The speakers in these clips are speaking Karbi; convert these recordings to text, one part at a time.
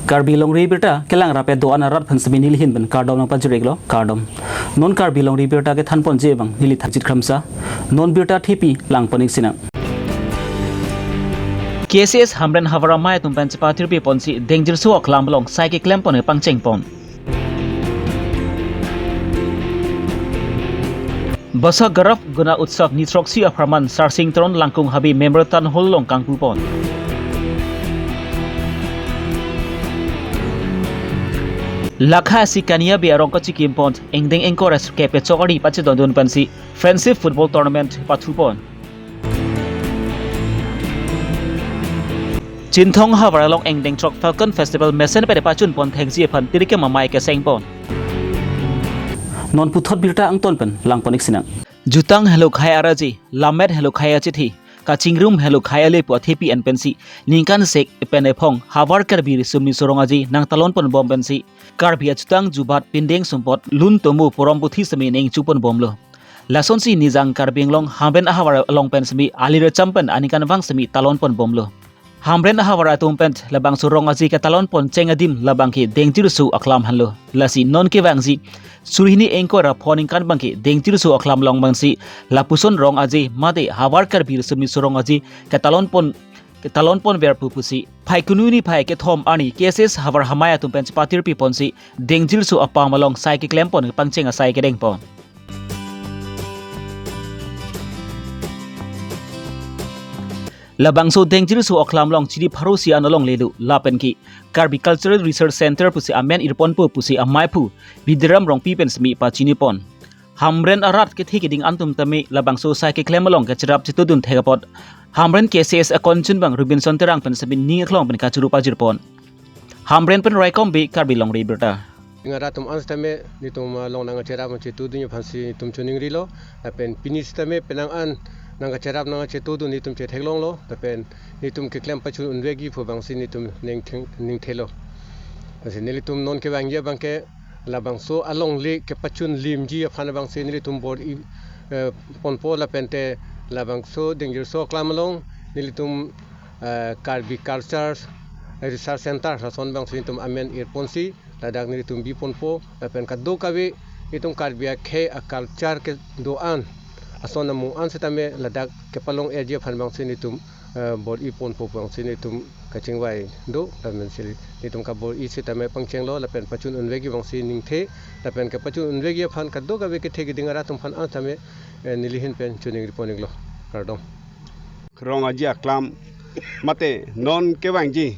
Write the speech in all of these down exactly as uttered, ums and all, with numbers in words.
Karbi Longri Abirta kelang rap-et do-an arat aphan semi nelihin pen kardom nangpajir-iklo, kardom. Non Karbi Longri Abirta kethanponji abang neli Thakjit Kramsa. Non birta thepi langpon-ik sinang. K C S Hamren ahavar amei atum pen chepatirpi ponsi Dengjirso aklam along sai keklempon pangchengpon. Basak Gaurav Guna Utsav ni throksi apharman Sarsing Teron Langkung Habe Memorial Town Hall along kangpupon. Lakha isi Kania Bey arong kachikimpon, angdeng ingkoi ra sirkep kechok ari pachedondun pensi Friendship Football Tournament pathupon. Chinthong ahavar along angdeng throk Falcon Festival mesen pede pachunpon thekji aphan tirikem amei kesengpon. Non puthot birta angton pen langpon-ik sinang. Jutang helo khei araji, lammet helo khei achithi, kachingrum helo khei ale pu athepi an pensi ningkan sek pen ephong Havar Karbi Riso Nimso Rong Aje nangtalonponbom pensi Karbi ajutang jubat pindeng sumpot lun tomo porom puthi semi neng chuponbomlo. Lasonsi Nijang Karbi Anglong Hamren ahavar along pen semi ali recham pen aningkanvang semi talonponbomlo. Hamren ahavar atum pen labangso rong aje ketalonpon cheng adim labang ke Dengjirso aklam henlo. Lasi non kevangji suri hini ingkoi ra pho ningkan abang ke Dengjirso aklam along pensi lapuson rong aje mate Havar Karbi Riso Nimso Rong Aje ketalonpon, ketalonponver pu pusi Phaikuni niphai kethom arni K C S ahavar amei atum pen chepatirpi ponsi Dengjirso apam along sai keklempon pangcheng asai kedengpon. Labangso Dengjirso aklam along chiri pharo isi an alongle do lapen ke Karbi Cultural Research Center pusi amen irponpo pusi ameiphu Bidiram Rongpi pen semi pachinipon. Hamren arat kethe keding atum tame labangso sai keklem along kacherap chetudun thek apot Hamren K C S akonchun abang Robinson Terang pen semi ning aklong pen kachuru pajirpon. Hamren pen Raikom Bey, Karbi Longri Abirta. Ning arat atum an sitame netum, ah, along nangcherap nangchetudun aphansi netum choningrilo. Lapen pini sitame penang an nangcherap nangchetudun netum chetheklonglo. Lapen netum keklem pachun unvekji pu abangsi netum ningtheng, ningthelo. Lasi nelitum non kevangji abang ke labangso alongle kepachunlimji aphan abangsi nelitum bor-i, eh, ponpo lapente labangso Dengjirso aklam along nelitum, eh, Karbi Culture Research Center lason abangsi netum amen irponsi ladak nelitum biponpo, lapen kadokave itum Karbi akhei aculture kedo-an ason amung an sitame ladak kepalong-eji aphan abangsi netum, eh, bor-iponpo abangsi netum kachingvai do, lapen si netum kabor-i sitame pangchenglo, lapen pachun unvekji abangsi ningthe, lapen kepachun unvekji aphan kadokave kethe keding arat atum aphan an sitame, eh, nelihin pen choningripon-iklo. Kardom. Rong aje aklam mate non kevangji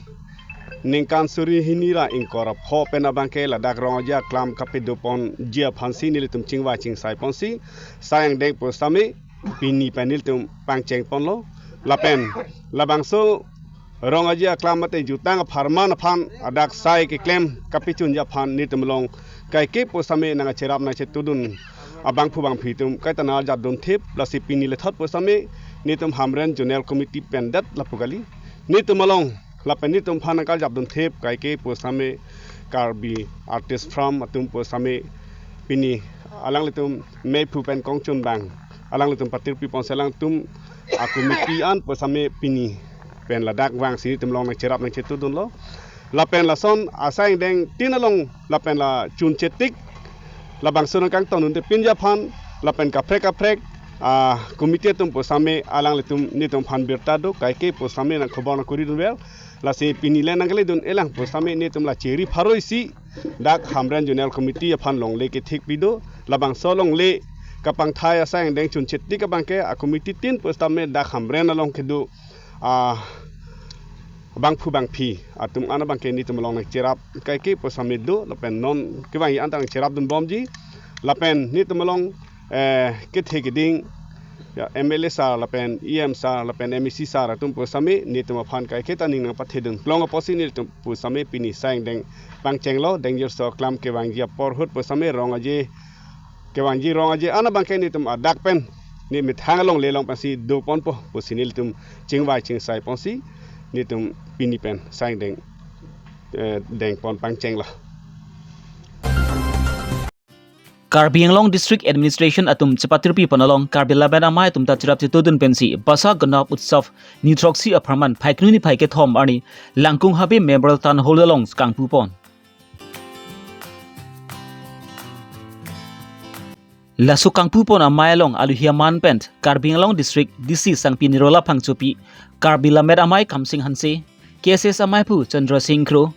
ningkan suri hini ra ingkoi ra pho pen abang ke ladak rong aje aklam kapedoponji aphansi nelitum chingvai chingsaiponsi sai angdeng pu sitame pini pen nelitum pangchengponlo. Lapen labangso rong aje aklam mate jutang apharman aphan adak sai keklem kapachunji aphan nelitum along kaike pu sitame nangcherap nangchetudun abangphu bangphi atum kaita nangkarjapdun thip, lasi pini lethot pu sitame netum Hamren Zonal Committee pen det lapu kali. Netum along lapen netum aphan nangkarjapdun thip kaike pu sitame Karbi Artist Forum atum pu sitame pini alanglitum meiphu pen kongchun abang alanglitum patirpiponsi alangtum a-committee an pu sitame pini pen ladak vangsi netum along nangcherap nangchetudunlo. Lapen lason asai angdeng tin along lapen la chunchetik labangso nangkangtondunde pinji aphan lapen kaprek kaprek, ah, committee atum pu sitame alanglitum netum aphan birta do kaike pu sitame nangkhobor nangkuridunver. Lasi pini le nangkaledun-elang pu sitame netum la chiri pharo isi dak Hamren Zonal Committee aphan longle kethekpi do. Labangso longle kapangthai asai angdeng chunchetik abang ke a-committee tin pu sitame dak Hamren along kedo, ah, bangphu bangphi atum an abang ke netum along nangcherap kaike pu sitame do, lapen non kevangji an ta nangcherapdunbomji, lapen netum along, eh, kethe keding, ya, M L A sir lapen E M sir lapen M A C sir atum pu sitame netum aphan kaike ta ning nangpathedun klong apotsi netum pu sitame pini sai angdeng pangchenglo. Dengjirso aklam kevangji apor ahut pu sitame rong aje, kevangji rong aje an abang ke netum adak pen ne methang alongle along pensi doponpo pusi nelitum chingvai chingsaiponsi netum pini pen sai angdeng, eh, dengpon pangchenglo. Karbi Anglong District Administration atum chepatirpi pon along Karbi Lammet Amei atum ta cherap chetodun pensi Basa Ganap Utsav ni throksi apharman Phaikuni niphai kethom arni Langkung Habe Memorial Town Hall along kangpu pon. Laso kangpu pon amei along aluhi aman pen Karbi Anglong District D C Sangpi Nirola Phangchopi, Karbi Lammet Amei Kamsing Hanse, K S S Amei Phu Chandra Singh Kro,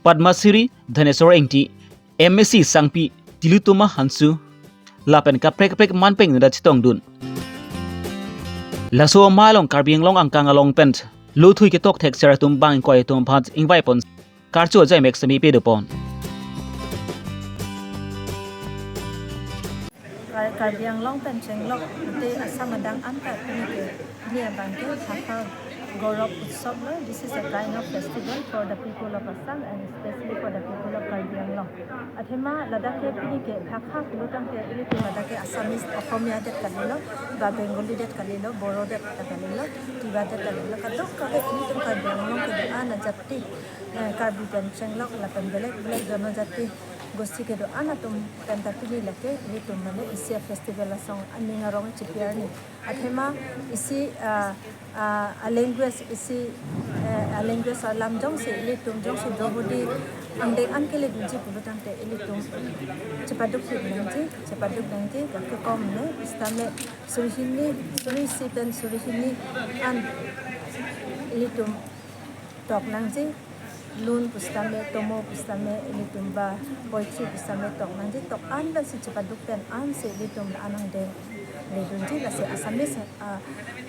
Padma Shri Dhaneswar Engti, M A C Sangpi Tilottama Hanse lapen kaprek kaprek aman pen nunda chetongdun. Laso amei along Karbi Anglong angkang along pen lothui ketok thekser atum bang ingkoi atum aphan ingvai pon karcho ajai mek semi pedo pon. Kar- Karbi Anglong pen chenglok te Assam adang anta pini ke, pini abang ke Bhakha Gaurav Utsav lo. This is a kind of festival for the people of Assam and especially for the people of Karbi Anglong. Athema ladak ke pini ke Bhakha pulo tangte ilitum ladak ke Assamese, Okhomia det kalilo, ba Bengali det kalilo, Boro det kalilo, Tiwa det kalilo, kadokave ilitum Karbi Anglong kedo-an ajati, eh, Karbi pen chenglok lapen belek belek jonojati gosti kedo-an atum pen ta pini lake ilitum mane isi festival asong aning arong chipi arni. Athema isi, ah, ah, a language isi, eh, a language alam jongsi ilitum jongsi Draupadi angdeng an keledunji pulo tangte ilitum chepadukpik nangji, chepaduk nangji, gake kom ne, sitame suri hini, suri isi pen suri hini an ilitum tok nangji, lun pusitame, tomo pusitame, ilitum ba poetry pusitame tok nangji, tok an lasi chepaduk pen ansi ilitum la-an angdeng ledunji, lasi Assamese, ah,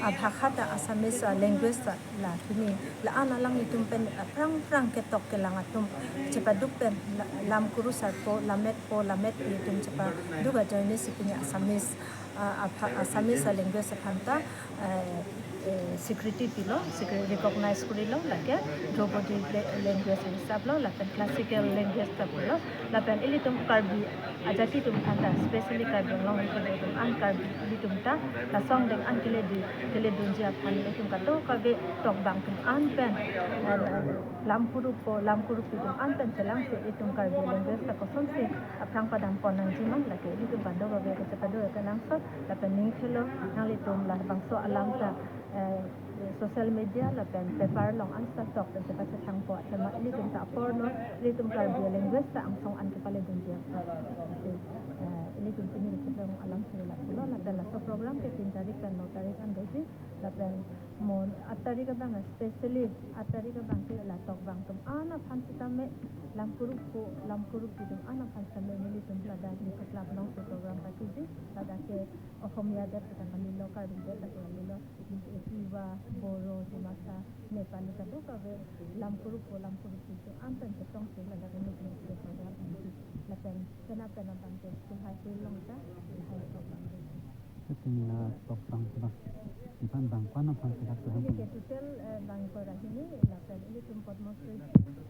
ah, Bhakha ta Assamese, ah, language ta la pini la-an alanglitum pen, ah, aphrang aphrang ketok kelang atum chepaduk pen la-, lam kurusarpo, lammetpo, lammetpi atum chepaduk ajoine si pini Assamese, ah, apha-, Assamese, ah, language aphan ta, eh, eh, security pilo, security recognize kurilo, lake Draupadi la-, language hisap lo, lapen classical language ta pulo, lapen ilitum Karbi ajati atum aphan ta, especially Karbi Anglong kedo atum an, Karbi ilitum ta lasong deng an keledi, keledunji aphan ilitum kadokave tokbang atum an pen, eh, lam kuruppo, lam kuruppi atum an pen chelangsi ilitum Karbi language ta kosonsi aphrang padam pon nangji ma, lake ilitum kadokave ke chepaduk kenangsot, lapen ning khelo nanglitum labangso alam ta, eh, social media lapen paper along an ta tok pen chepachethangpo, athema ilitum ta apor non, ilitum Karbi language ta angsong an kepaledunji aphan. Eh, ilitum pini kechepang alam suri lapulo, lapen laso program ke tin tarik pen no tarik an doji, lapen mo aat tarik abang, especially aat tarik abang ke la tokbang atum an aphan sitame, lam kuruppo, lam kuruppi atum an aphan sitame nelitum ladak Niphu Club alongsi program patiji, ladak ke Okhomia det ta kalilo, Karbi det ta kalilo, Tiwa, Boro, Dimasa, Nepali kadokave lam kuruppo, lam kuruppi atum an pen chetongsi ladak nelitum program patiji. Lapen penap penap abang ke school high school along ta, high school abang ke. Ating la tokbang bang. Iphan bang ko-an aphan si dak tuhan. Pini ke total, eh, bang ko ra hini, lapen ilitum Padma Shri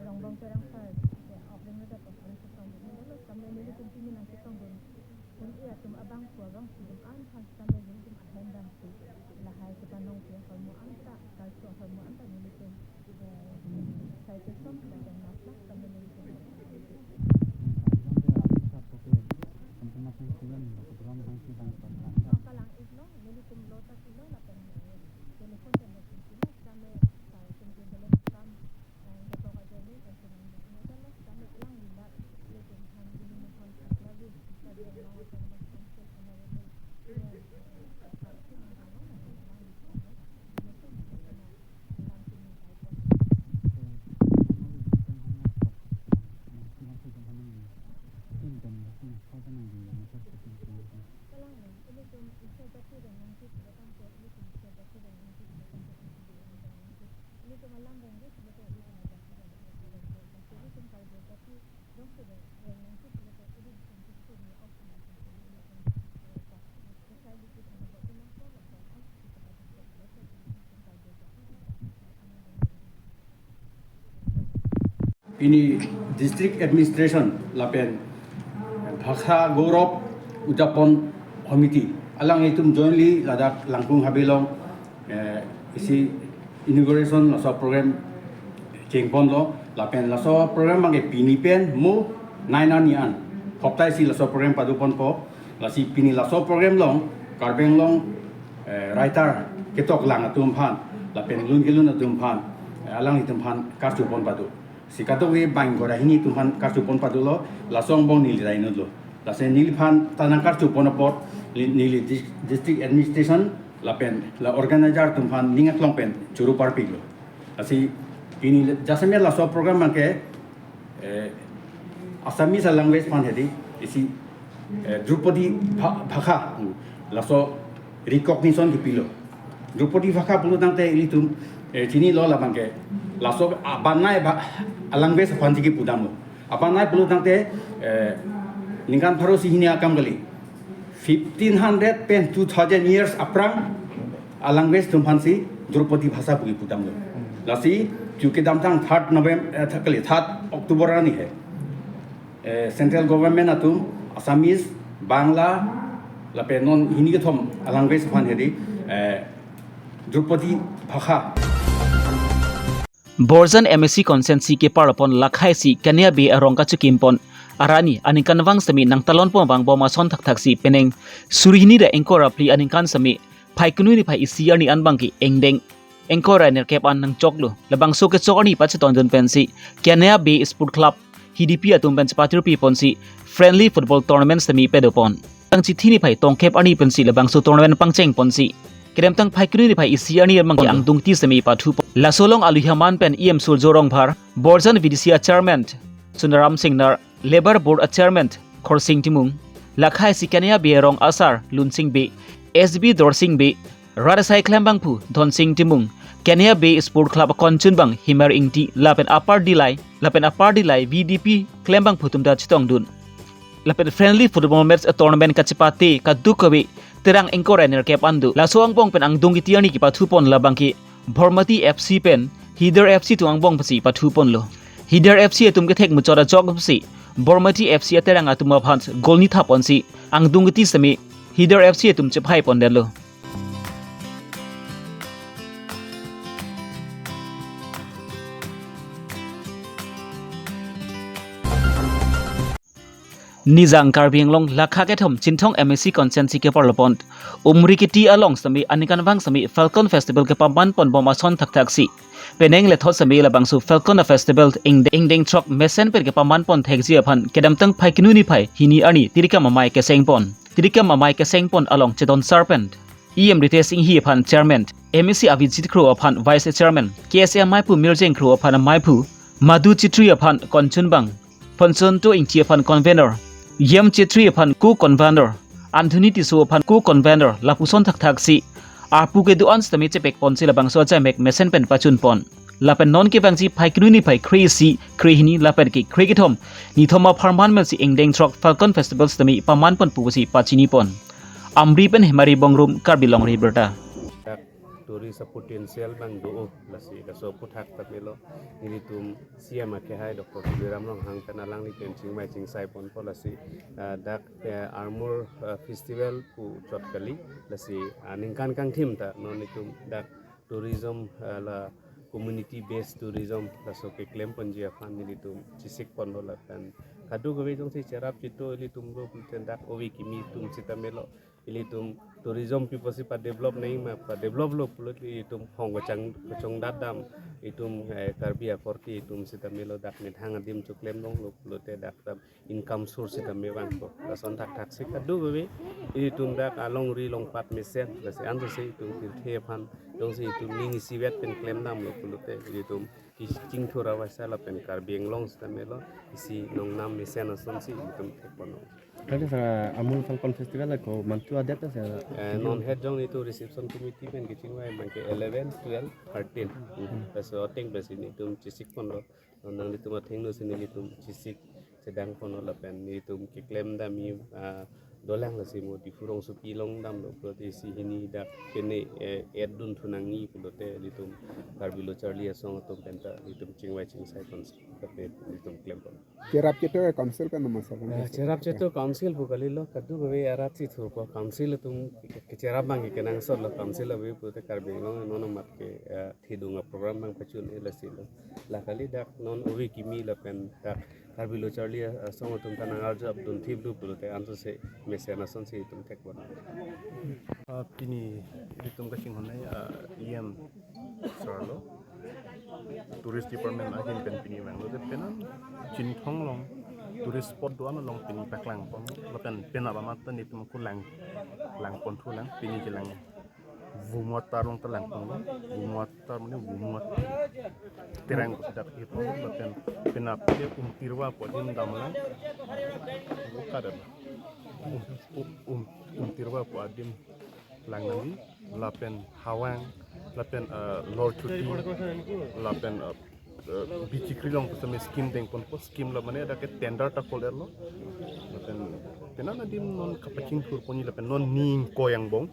Rongbong Terang sir, eh, opening letter of Assam Song Business Development, sampai ilitum pini nangchetong dun. Un-e atum abang ko abang si atum an aphan sampai ilitum ahem dam si. Lahai kepanong pi ahormu an ta, kalso ahormu an ta ilitum, eh, sai kesom, lapen nap lak sampai ilitum. Kalang iklo, nelitum lo ta iklo, lapen telephone pen nelitum iklo, kami, eh, tum ke belum kam, eh, betul aja ni, eh, tum ke belum kam, alang lilat, nelitum han, nelitum mohon, lagi, lagi yang mau, eh, honorable, eh, eh, Kalang, ilitum isi jati deng nangji pulo tangte, ilitum isi jati deng nangji pulo tangte, ilitum alam deng nangji pulo tangte, ilitum ajati deng nangji pulo tangte, ilitum Karbi jati dong si deng nangji pulo tangte, ilitum isi ni ok nangji pulo tangte, ilitum, eh, tak, eh, isi jati deng nangji pulo tangte, ilitum Karbi jati deng nangji pulo tangte, ilitum Karbi jati deng nangji pulo tangte, ilitum Karbi jati deng nangji pulo tangte, Pini District Administration lapen Bhakha Gaurav Udapon Committee alanglitum jointly ladak Langkung Habe along, eh, isi inauguration laso program chengponlo, lapen laso program abangke pini pen mo nine arni an Hoktai si laso program paduponpo, lasi pini laso program along, Karbi Anglong, eh, writer ketok lang atum aphan, lapen lun kelun atum aphan, eh, alanglitum aphan karchupon padu. Si kadokave bang gora hini atum aphan karchupon padulo, laso angbong neli rainutlo. Lasi neliphan ta nangkarchupon apot, li-, neli dis-, district administration, lapen la organizer atum aphan ning aklong pen churu parpiklo. Lasi pini jasemet laso program abangke, eh, Assamese language aphan hedi, isi, eh, Draupadi Bha-, Bhakha, laso recognition kipilo. Draupadi Bhakha pulo tangte ilitum, eh, chinilo labangke, laso abanai ba, a language aphan si kipudamlo. Abanai pulo tangte, eh, ningkan pharo isi hini akam kali. Fifteen hundred pen two thousand years aphrang a language atum aphan si Draupadi Bhasha pu kipudamlo. Lasi, ju kedamtang third November, eh, th-, kali, third October arni he. Eh, central government atum Assamese, Bangla, lapen non hini kethom a language aphan hedi, eh, Draupadi Bhasha. Borjan M A C constituency keparlopon lakhai si Kania Bey arong kachikimpon arni aningkanvang sitame nangtalonpon abang bom ason thakthak si penang suri hini ra ingkoi ra phli aningkan sitame Phaikuni niphai isi arni an abangke angdeng ingkoi ra nerkep an nangchoklo. Labangso kechok arni pachetongdun pensi Kania Bey Sport Club H D P atum pen chepatirpipon si friendly football tournament sitame padopon. Tang chithi niphai tongkep arni pensi labangso tournament pangchengpon si kedamtang Phaikuni niphai isi arni an abangke angdung kiti sitame pathupon. Laso along aluhi aman pen E M Surjya Rongphar, Borjan V D C a chairman Sunaram Singnar, Labour Board a chairman Khorsing Timung, lakhai si Kania Bey arong asar Lunsing Bey, S B Dorsing Bey, rat asai klembangphu Dhonsing Timung, Kania Bey Sport Club a conchunbang Himar Ingti, lapen Upper Dillai, lapen Upper Dillai V D P klembangphu atum ta chetongdun. Lapen friendly football match a tournament kachepate kadokave terang ingkoi ra nerkep an do. Laso angbong pen angdung kiti arni kepathupon labangke Bhormati F C pen Hidar F C atum angbong pensi pathuponlo. Hidar F C atum kethek muchot achok pensi Bhormati F C aterang atum aphan goal ni thapon si angdung kiti sitame Hidar F C atum chephaipondetlo. Nijang Karbi Anglong lakha kethom Chinthong M A C constituency keparlopon Umrikiti along sitame aningkanvang sitame Falcon Festival kepamanpon bom ason thakthak si penang lethot sitame labangso Falcon a festival ingde-, ingdeng throk mesen pen kepamanpon thekji aphan kedamtang Phaikuni niphai hini arni tirikam amei kesengpon. Tirikam amei kesengpon along chetonsar pen E M Ritesh Enghi aphan chairman, M A C Abhijit Kro aphan vice chairman, K S A ameiphu Mirjeng Kro aphan ameiphu, Madhu Chetri aphan conchunbang, Phonsonto Ingti aphan convener, Yem Chetri aphan co-convener, Anthony Tisso aphan co-convener, lapuson thakthak si arpu kedo-an sitame chepekpon si labangso ajaimek mesen pen pachunpon. Lapen non kevangji Phaikuni niphai kre-isi, kre-hini lapen ke kre-kethom nithom apharman pensi ingdeng throk Falcon Festival sitame pamanpon pusi pachinipon. Amri pen Hemari Bongrung, Karbi Longri Abirta. Tourist a potential abang do, lasi laso aphuthak ta melo, nelitum C M akehai Doctor Tuliram Ronghang pen alangli pen chingvai chingsaiponpo, lasi, ah, dak, eh, Armor, ah, Festival puchot kali, lasi, ah, ningkan kangthim ta non itum dak tourism, ah, la community based tourism laso keklemponji aphan nelitum chesikponlo lapen kadokave jongsi cherap cheto ilitum lo pulote dak ove kimi atum sita melo, ilitum tourism pi pusi padevelop nangji ma, padeveloplo pulote ilitum hong kachang kachongdat dam, itum, eh, Karbi akorte itum sita melo dak methang adim choklemlonglo pulote dak tam income source sita me vangpo. Lason thakthak si kadokave ilitum dak alongri longpat mesen, lasi ansi itum pirthe aphan jongsi itum ning isivet pen klemdamlo pulote ilitum kachingthur avaisa lapen Karbi Anglong sita melo isi nongnam mesen asonsi itum thekponlo. Tadi sa Armor Falcon Festival ako mantu adet sa. Eh, non het jong itum reception committee pen kachingvai abangke eleven, twelve, thirteen. Hmm. Laso ateng pensi nelitum chesikponlo. Non nanglitum athengno si nelitum chesik chedangponlo lapen nelitum keklemdamji, ah, dolang, lasi mo Diphu rongsopi longdamlo pulote isi hini dak kene, eh, add dunthu nangji pulote nelitum Karbi Lo Charli Asong atum penta nelitum chingvai chingsaiponsi lapen nelitum klempon. Cherap cheto ke council pen nama sa? Eh, cherap cheto council pu kalilo, kadokave arat si thurpo, council atum ke-, kecherap abang kenangsotlo, council ave pulote Karbi Anglong non amat ke, eh, thedung a program abang pachun e, lasi lo. La kali dak non ove kimi lapen dak Karbi Lo Charli Asong atum ta nangarju apdun thip lup pulote ansose mesen asonsi itum thekpon. Ah, pini itum kachinghon nai, ah, E M sir lo, Tourist Department ahin pen pini vanglo, de penang Chinthong along tourist spot do-an along pini paklangpon, lapen penap amat ta netum ako lang, langponthulang, pini chelang Vumot tarlong ta langpon, Vumot tar mane Vumot Terang ko dak ipon, lapen penap ke Umtirwa pu adim damlang, buka dam. Um, um, um, Umtirwa pu adim lang nangji, lapen Hawang, lapen, eh, Lorchuti, lapen, eh, eh, Bichikri along pusitame scheme dengponpo, scheme la mane dak ke tender ta call-erlo. Lapen penang adim non kapachingthurponji lapen non ning koyang bong,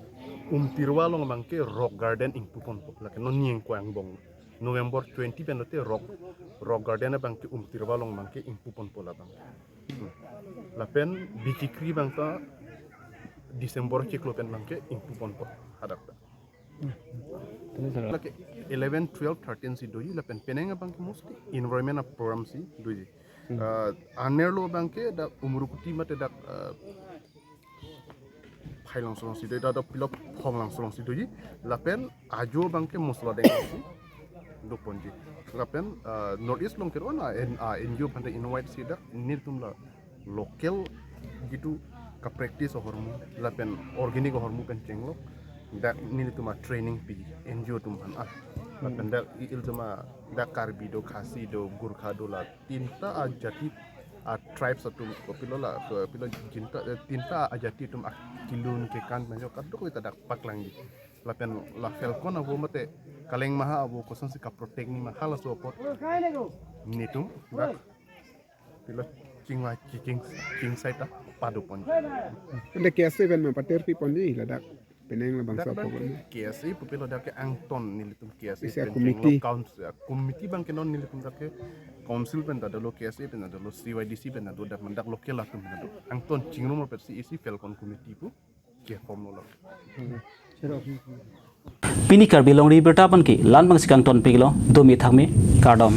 Umtirwa along abang ke Rock Garden ingpuponpo, lake non ning koyang bong. November twenty pen lote Rock, Rock Garden abang ke Umtirwa along abang ke ingpuponpo labang. Hmm. Lapen Bichikri abang ta December chiklo pen abang ke ingpuponpo hadak ta. Lake eleven, twelve, thirteen si doji, lapen penang abang ke mostly environment a program si doji. Hmm. Ah, anerlo abang ke dak Umrukuti mate dak, ah, Phailangso along si doji, dak pilo Phonglangso along si doji, lapen ajo abang ke Musladeng si doponji. Lapen, ah, North East along ke ro na N-, ah, N G O aphan ta invite si dak nelitum la local gitu ka practice ahormu lapen organic ahormu pen chenglok dak nelitum a training pi N G O atum aphan, ah. Lapen dak i-, ilitum a dak Karbi do, Khasi do, Gorkha do, la tinta ajati a tribes atum, kopilo la, kopilo jinta, eh, tinta ajati atum akilun kekan pen jo kadokave ta dak paklangji. Lapen la Falcon avo mate Kaleng Maha avo kosonsi ka protect nangji ma halaso apot netum dak pilo chingvai chiching chingsai ta padoponji. Ante K S A pen ma patir piponji ladak penang labangso dak abang program. K S A pu pilo dak ke angton nelitum K S A isi a pen committee. Chenglo council, committee abang ke non nelitum dak ke council pen ta dolo, K S A pen ta dolo, C Y D C pen ta dolo, dak man dak local atum pen ta dolo. Angton chingrum pet si isi Falcon committee pu ke form lo. Pini Karbi Longri Abirta pen ke la-an abangsi kangtonpiklo, dome thakme, kardom.